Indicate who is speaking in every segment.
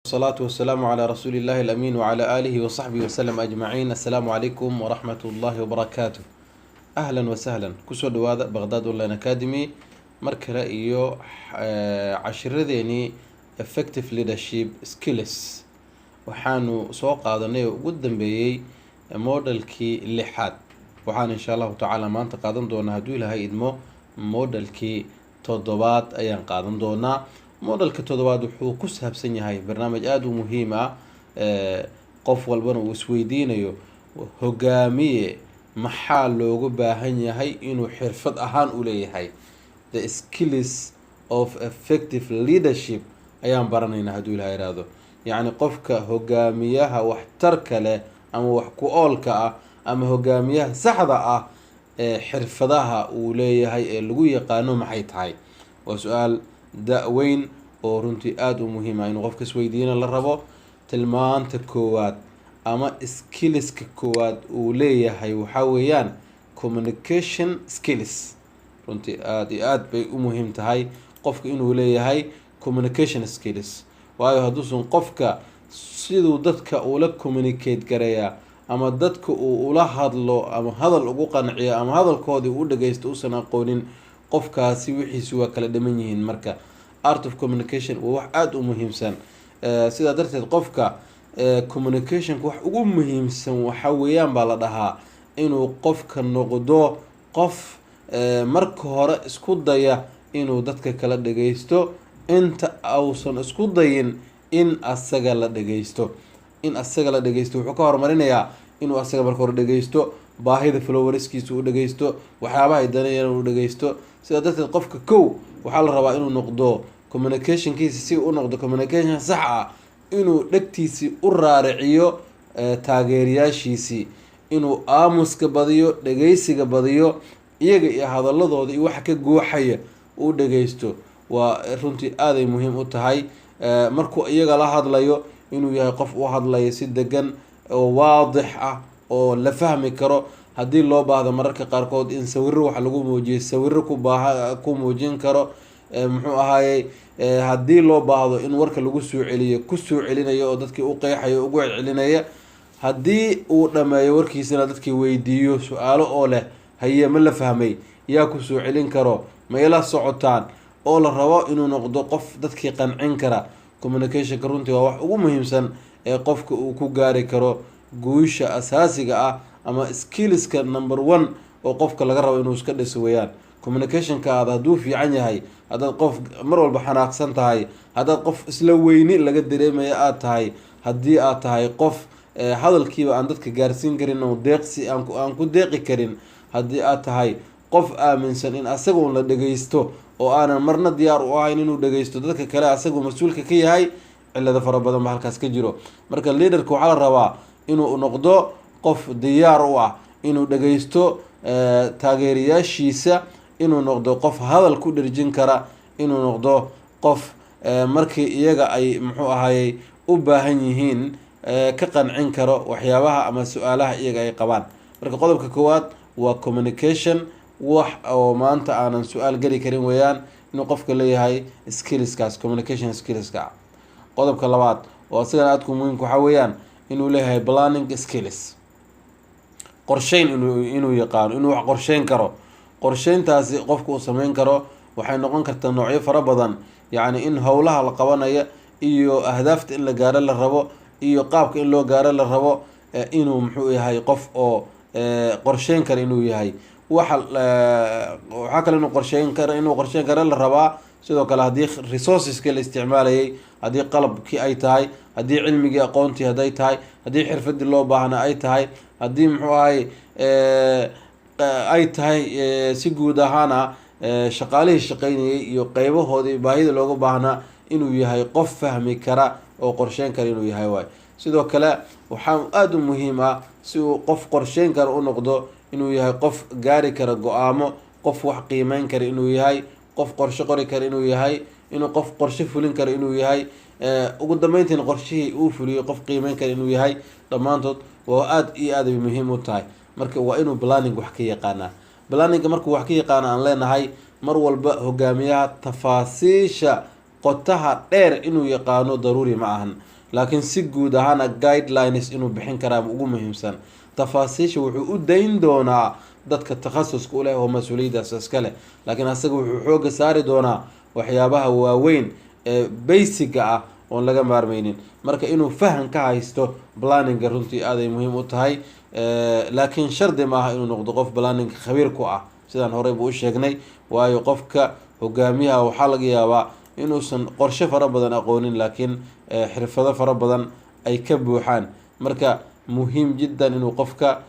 Speaker 1: Salaatu wasalaamu calaa rasuuli illahi alamin wacalaa aalihi wasaxbihi wasalam ajmaciin. Assalaamu calaykum waraxmat ullahi wabarakaatu. Ahlan wasahlan, kusoo dhawaada Baqhdad Online Academy mar kale iyo cashiradeenii effective leadership skills. Waxaanu soo qaadanay oo ugu dambeeyey modelkii lixaad. Waxaan insha Allahu tacaala maanta qaadan doonaa, hadduu Ilaahay idmo, modelkii toddobaad ayaan qaadan doonaa. Modelka toddobaad wuxuu ku saabsan yahay barnaamij aada u muhiim ah, qof walbana uu isweydiinayo: hogaamiye maxaa looga baahan yahay inuu xirfad ahaan u leeyahay? The skills of effective leadership ayaan baranaynaa, hadduu Ilaha ihahdo. Yacni qofka hogaamiyaha waxtarka leh ama wax ku oolka ah ama hogaamiyaha saxda ah ee xirfadaha uu leeyahay ee lagu yaqaano maxay tahay? Waa su-aal da-weyn oo runtii aada u muhiim ah inuu qofka isweydiina la rabo. Tilmaanta koowaad ama skillska koowaad uu leeyahay waxaa weeyaan communication skills. Runtii aada iyo aada bay u muhiim tahay qofka inuu leeyahay communication skills, waayo hadduusan qofka siduu dadka ula communicate gareeyaa ama dadka uu ula hadlo ama hadal ugu qanciyo ama hadalkoodii u dhageysto uusan aqoonin, qofkaasi wixiisu waa kala dhiman yihiin. Marka art of communication waa wax aada u muhiimsan. Sidaa darteed qofka communicationka wax ugu muhiimsan waxa weeyaan baa la dhahaa inuu qofka noqdo qof marka hore isku daya inuu dadka kala dhageysto inta uusan isku dayin in asaga la dhageysto. In asaga la dhageysto wuxuu ka horumarinayaa inuu asaga marka hore dhageysto, baahida followerskiisa uu dhageysto, waxyaabaha ay danayaan uu dhageysto. Sidaa darteed qofka kow waxaa la rabaa inuu noqdo communicationkiisa, si u noqdo communication sax ah, inuu dhegtiisii u raariciyo taageerayaashiisii, inuu aamuska badiyo, dhageysiga badiyo, iyaga iyo hadaladooda iyo waxa ka guuxaya uu dhageysto. Waa runtii aaday muhiim u tahay. Markuu iyaga la hadlayo, inuu yahay qof u hadlaya si degan oo waadix ah oo la fahmi karo. Haddii loo baahdo mararka qaarkood in sawiro wax lagu muujiyo, sawiro ku baaha ku muujin karo. Muxuu ahaayey, haddii loo baahdo in warka lagu soo celiyo, kusoo celinayo oo dadkii u qeexayo, ugu celcelinaya. Haddii uu dhameeyo warkiisana, dadkii weydiiyo su-aalo oo leh: "Haye, ma la fahmay? Yaa kusoo celin karo? Ma ila socotaan?" Oo la rabo inuu noqdo qof dadkii qancin kara. Communicationka runtii waa wax ugu muhiimsan ee qofka uu ku gaari karo guusha asaasiga ah ama skillska number one oo qofka laga rabo inuu iska dhiso weeyaan. Communicationka aad hadduu fiican yahay, haddaad qof mar walba xanaaqsan tahay, haddaad qof isla weyni laga dareemaya aada tahay, haddii aad tahay qof hadalkiiba aan dadka gaarsiin karin oo deeqsi aan ku deeqi karin, haddii aad tahay qof aaminsan in asaga un la dhageysto oo aanan marna diyaar u ahayn inuu dhageysto dadka kale asagu mas-uulka ka yahay, cilado fara badan ba halkaas ka jiro. Marka leaderka waxaa la rabaa inuu noqdo qof diyaar u ah inuu dhageysto taageerayaashiisa, inuu noqdo qof hadal ku dherjin kara, inuu noqdo qof markii iyaga ay, muxuu ahayey, u baahan yihiin ka qancin karo waxyaabaha ama su-aalaha iyaga ay qabaan. Marka qodobka koowaad waa communication. Wax oo maanta aanan su-aal geli karin weeyaan inuu qofka leeyahay skillskaas, communication skillska. Qodobka labaad oo asigana aadku muhiimka waxaa weeyaan inuu leeyahay planning skills, qorsheyn inuu yaqaano, inuu wax qorsheyn karo. Qorsheyntaasi qofka uu sameyn karo waxay noqon kartaa noocyo fara badan, yacni in howlaha la qabanaya iyo ahdaafta in la gaaro la rabo iyo qaabka in loo gaaro la rabo, inuu, muxuu yahay, qof oo qorsheyn kara inuu yahay. Waxa waxaa kale inuu qorsheyn karo la rabaa sidoo kale haddii resourceska la isticmaalayay, haddii qalabkii ay tahay, haddii cilmigii aqoontii hadday tahay, haddii xirfadii loo baahna ay tahay, haddii, muxuu ahay, ay tahay si guud ahaana shaqaalihii shaqeynayay iyo qeybahoodii baahida looga baahnaa, inuu yahay qof fahmi kara oo qorsheyn kara inuu yahay waay. Sidoo kale waxaa aada u muhiim ah, si uu qof qorsheyn kara u noqdo, inuu yahay qof gaari kara go-aamo, qof wax qiimeyn kara inuu yahay, qof qorshe qori kara inuu yahay, inuu qof qorshe fulin kara inuu yahay, ugu dambeyntiina qorshihii uu fuliyo qof qiimeyn kara inuu yahay. Dhammaantood waa aada iyo aad ay muhiim u tahay. Marka waa inuu planning wax ka yaqaanaa. Planningga markuu wax ka yaqaana aan leenahay, mar walba hogaamiyaha tafaasiisha qotaha dheer inuu yaqaano daruuri ma ahan. Laakiin si guud ahaana guidelines inuu bixin karaa ugu muhiimsan. Tafaasiisha wuxuu u dayn doonaa dadka takhasuska u leh oo mas-uuliyaddaas iska leh, laakiin asaga wuxuu xooga saari doonaa waxyaabaha waaweyn ee basic-ga ah oon laga maarmeynin. Marka inuu fahan ka haysto planninga runtii aaday muhiim u tahay, laakiin shardi maaha inuu noqdo qof planning khabiir ku ah, sidaan horey buu u sheegnay. Waayo, qofka hogaamiyaha waxaa laga yaabaa inuusan qorshe fara badan aqoonin, laakiin xirfado fara badan ay ka buuxaan. Marka muhiim jiddan inuu qofka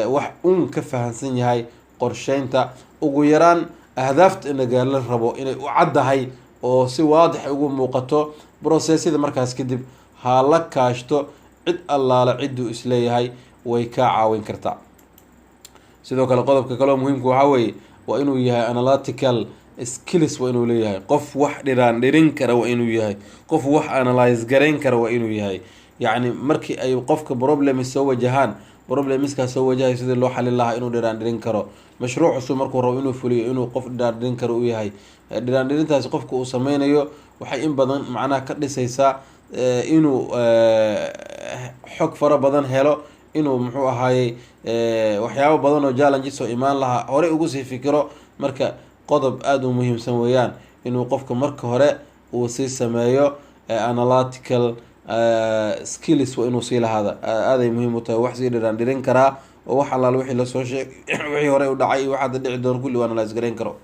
Speaker 1: wax un ka fahansan yahay qorsheynta, ugu yaraan ahdaafta in la rabo inay u caddahay oo si waadix ugu muuqato. Processyada markaas kadib ha la kaashto cid allaala cidduu isleeyahay way kaa caawin kartaa. Sidoo kale, qodobka kaleo muhiimka waxaa weeye waa inuu yahay analytical skills. Waa inuu leeyahay qof wax dhiraan dhirin kara, waa inuu yahay qof wax analyse garayn kara, waa inuu yahay, yacni, markii ay qofka problems soo wajahaan, problemskaa soo wajahay sidii loo xalin lahaa inuu dhiraan dhirin karo. Mashruuc cusub markuu rabo inuu fuliyo, inuu qof dhiraan dhirin karo uu yahay. Dhiraan dhirintaasi qofka uu sameynayo waxay in badan macnaha ka dhisaysaa inuu xog fara badan helo, inuu, muxuu ahaayey, waxyaabo badan oo challenges oo imaan lahaa horey ugu sii fikiro. Marka qodob aada u muhiimsan weeyaan inuu qofka marka hore uu sii sameeyo analytical skills, waa inuu sii lahaada. Aaday muhiim u tahay, wax sii dhiraan dhirin karaa oo wax allaal wixii lasoo sheeg, wixii horey u dhacay iyo waxaada dhici doon, kulli waa analyse garayn karo.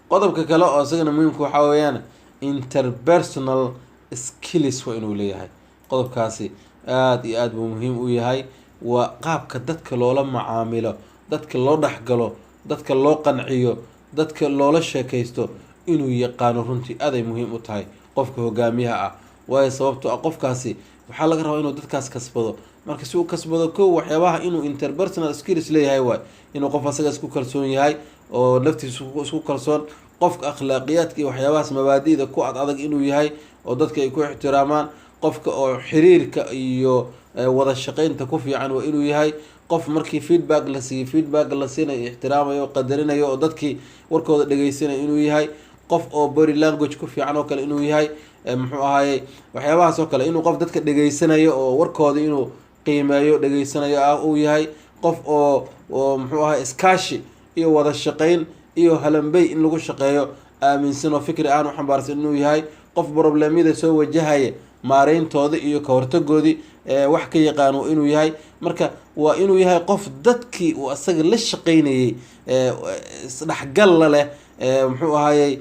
Speaker 1: Qodobka kale oo isagana muhiimka waxaa weeyaan interpersonal skills waa inuu leeyahay. Qodobkaasi aada iyo aada buu muhiim u yahay. Waa qaabka dadka loola macaamilo, dadka loo dhexgalo, dadka loo qanciyo, dadka loola sheekaysto inuu yaqaano runtii aaday muhiim u tahay qofka hogaamiyaha ah. Waayo, sababto ah qofkaasi waxaa laga rabaa inuu dadkaas kasbado. Marka si uu kasbado, kow, waxyaabaha inuu interpersonal skills leeyahay waay inuu qof asaga isku kalsoon yahay oo laftiisa isku kalsoon, qofka akhlaaqiyaadka iyo waxyaabahaas mabaadi'da ku ad adag inuu yahay oo dadka ay ku ixtiraamaan, qofka oo xiriirka iyo wada shaqeynta ku fiican waa inuu yahay, qof markii feedback la siiyo, feedback la siinayo ixtiraamayo oo qadarinayo oo dadkii warkooda dhegeysanaya inuu yahay, qof oo body language ku fiican oo kale inuu yahay, muxuu ahaayey, waxyaabahaas oo kale, inuu qof dadka dhegeysanayo oo warkooda inuu qiimeeyo dhegeysanayo ah uu yahay, qof oo muxuu ahay, iskaashi iyo wada shaqeyn iyo halambey in lagu shaqeeyo aaminsan oo fikri ahaan u xambaarsan inuu yahay, qof problemyada soo wajahaya maareyntooda iyo kahortagoodii wax ka yaqaano inuu yahay. Marka waa inuu yahay qof dadkii uu asaga la shaqeynayay isdhexgal la leh, muxuu ahaayey,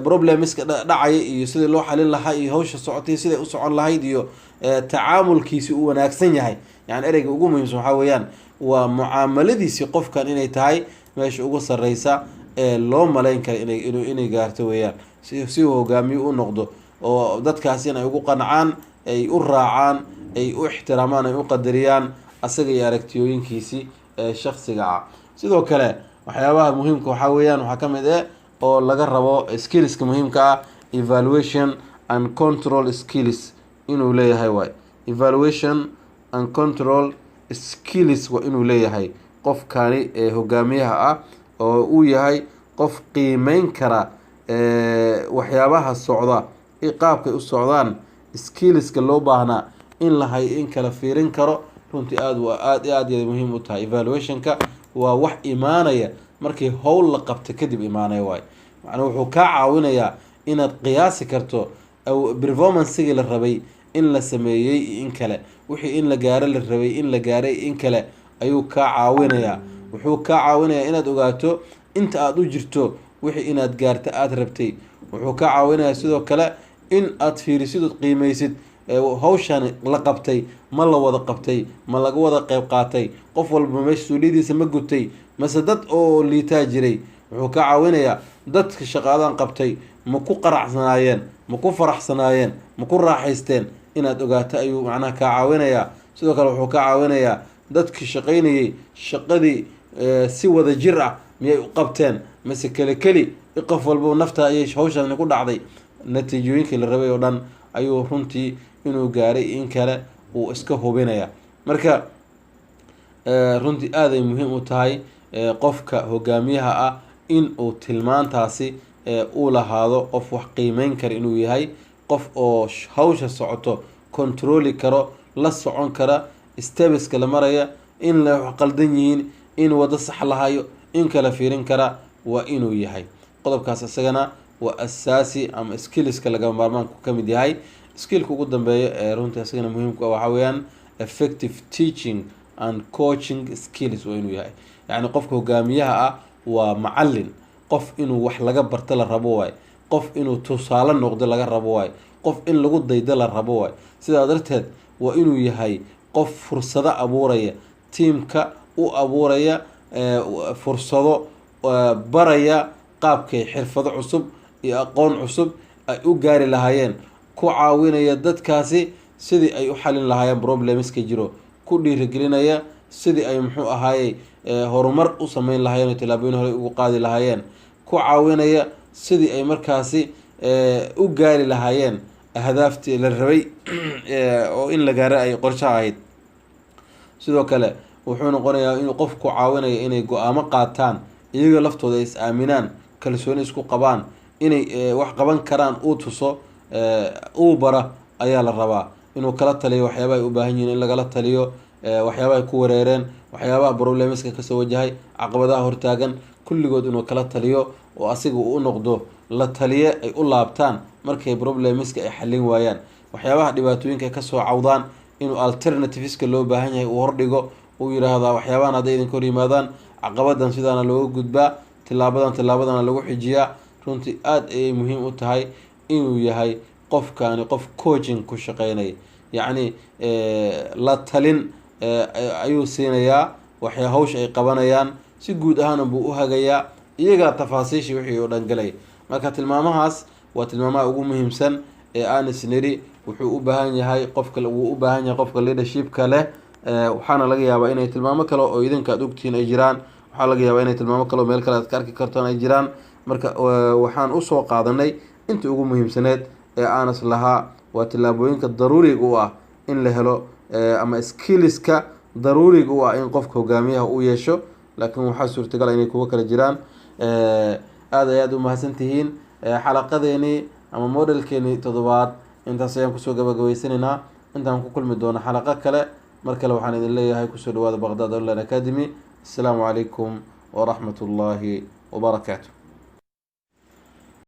Speaker 1: problemska dhacaya iyo sidii loo xalin lahaa iyo hawsha socotay siday u socon lahayd iyo tacaamulkiisi uu wanaagsan yahay. Yani ereyga ugu muhiimsan waxaa weeyaan waa mucaamaladiisii qofkan inay tahay meesha ugu sareysa ee loo malayn kara inay gaarto weeyaan, si uu hogaamiye u noqdo oo dadkaasi in ay ugu qancaan, ay u raacaan, ay u ixtiraamaan, ay u qadariyaan asaga iyo aragtiyooyinkiisii ee shaksiga ah. Sidoo kale, waxyaabaha muhiimka waxaa weeyaan, waxaa kamid eh oo laga rabo skillska muhiimka ah, evaluation and control skills inuu leeyahay waay. Evaluation and control skills waa inuu leeyahay qofkani ee hogaamiyaha ah, oo uu yahay qof qiimeyn kara waxyaabaha socda, qaabkay u socdaan, skillska loo baahnaa in lahay in kala fiirin karo. Runtii aad waa aad iyo aad muhiim u tahay. Evaluationka waa wax imaanaya markii howl la qabta kadib imaanaya waay. Macnaa wuxuu kaa caawinayaa inaad qiyaasi karto performancegii la rabay in la sameeyey iyo in kale, wixii in la gaaro la rabay in la gaaray in kale ayuu kaa caawinayaa. Wuxuu kaa caawinayaa inaad ogaato inta aada u jirto wixii inaad gaarta aada rabtay. Wuxuu kaa caawinayaa sidoo kale in aad fiirisid ood qiimeysid hawshan la qabtay, ma la wada qabtay, ma laga wada qeyb qaatay, qof walba meesha suuliyadiisa ma gutay, mase dad oo liitaa jiray. Wuxuu kaa caawinayaa dadka shaqaadan qabtay ma ku qaracsanaayeen, ma ku faraxsanaayeen, ma ku raaxaysteen, inaad ogaato ayuu macnaha kaa caawinayaa. Sidoo kale wuxuu kaa caawinayaa dadkii shaqaynayay shaqadii si wada jir ah miyay u qabteen, mase keli keli, qof walba nafta ayay hawshan ku dhacday. Natiijooyinkii la rabay oo dhan ayuu runtii inuu gaaray in kale uu iska hubinaya. Marka runtii aaday muhiim u tahay qofka hogaamiyaha ah in uu tilmaantaasi uu lahaado, qof wax qiimeyn kara inuu yahay. Qof oo hawsha socoto controli karo, la socon kara steps-ka la maraya, in la wax qaldan yihiin, in wado sax lahayo, in kala fiirin kara waa inuu yahay. Qodobkaas isagana waa asaasi ama skillska lagama maarmaanku ka mid yahay. Skillka ugu dambeeya ee runtii isagana muhiimku ah waxaa weeyaan effective teaching and coaching skills waa inuu yahay. Yacni qofka hogaamiyaha ah waa macalin, qof inuu wax laga barto la rabo waay, qof inuu tusaale noqdo laga rabo waay, qof in lagu daydo la rabo waay. Sidaa darteed waa inuu yahay qof fursado abuuraya, tiimka u abuuraya fursado, baraya qaabkay xirfado cusub iyo aqoon cusub ay u gaari lahaayeen, ku caawinaya dadkaasi sidii ay u xalin lahaayeen problemska jiro, ku dhiirigelinaya sidii ay, muxuu ahaayey, horumar u sameyn lahaayeen oo tillaabooyin hore ugu qaadi lahaayeen, ku caawinaya sidii ay markaasi u gaari lahaayeen ahdaaftii la rabay oo in la gaaro ay qorshaha ahayd. Sidoo kale wuxuu noqonayaa inuu qofku caawinayo inay go-aamo qaataan, iyaga laftooda ay is aaminaan, kalsooni isku qabaan, inay wax qaban karaan uu tuso, uu bara ayaa la rabaa. Inuu kala taliyo waxyaabaha ay u baahan yihiin in lagala taliyo, waxyaabaha ay ku wareereen, waxyaabaha problemska kasoo wajahay, caqabadaha hortaagan, kulligood inuu kala taliyo oo asiga uu u noqdo la taliye ay u laabtaan markay problemska ay xalin waayaan, waxyaabaha dhibaatooyinka ay kasoo cawdaan, inuu alternativeska loo baahan yahay uu hordhigo, uu yiraahdaa: "Waxyaabahan hadday idinka hor yimaadaan, caqabadan sidaana looga gudbaa, tilaabadan tilaabadana lagu xijiyaa." Runtii aada ayay muhiim u tahay inuu yahay qofkaani qof coaching ku shaqeynaya, yacni la talin ayuu siinayaa waxay hawsha ay qabanayaan, si guud ahaana buu u hagayaa iyagaa tafaasiishii wixii oo dhan galaya. Marka tilmaamahaas waa tilmaamaha ugu muhiimsan ee aan isniri wuxuu u baahan yahay qofka, wuu u baahan yahay qofka leadershipka leh. Waxaana laga yaabaa inay tilmaamo kale oo idinka aad ogtihiin ay jiraan. Waxaa laga yaabaa inay tilmaamo kale oo meel kale aad ka arki kartaan ay jiraan. Marka waxaan usoo qaadanay intii ugu muhiimsaneed ee aanas lahaa waa tillaabooyinka daruuriga u ah in la helo ama skillska daruuriga u ah in qofka hogaamiyaha uu yeesho, laakiin waxaa suurtagal inay kuwo kale jiraan. Aada ay aada u mahadsantihiin. Xalaqadeeni ama modelkeeni toddobaad intaas ayaan kusoo gabagabaysanaynaa. Intaan ku kulmi doono xalaqo kale, mar kale waxaan idin leeyahay kusoo dhawaada Baqhdad Online Academy. Asalaamu calaykum waraxmat ullaahi wabarakaatu.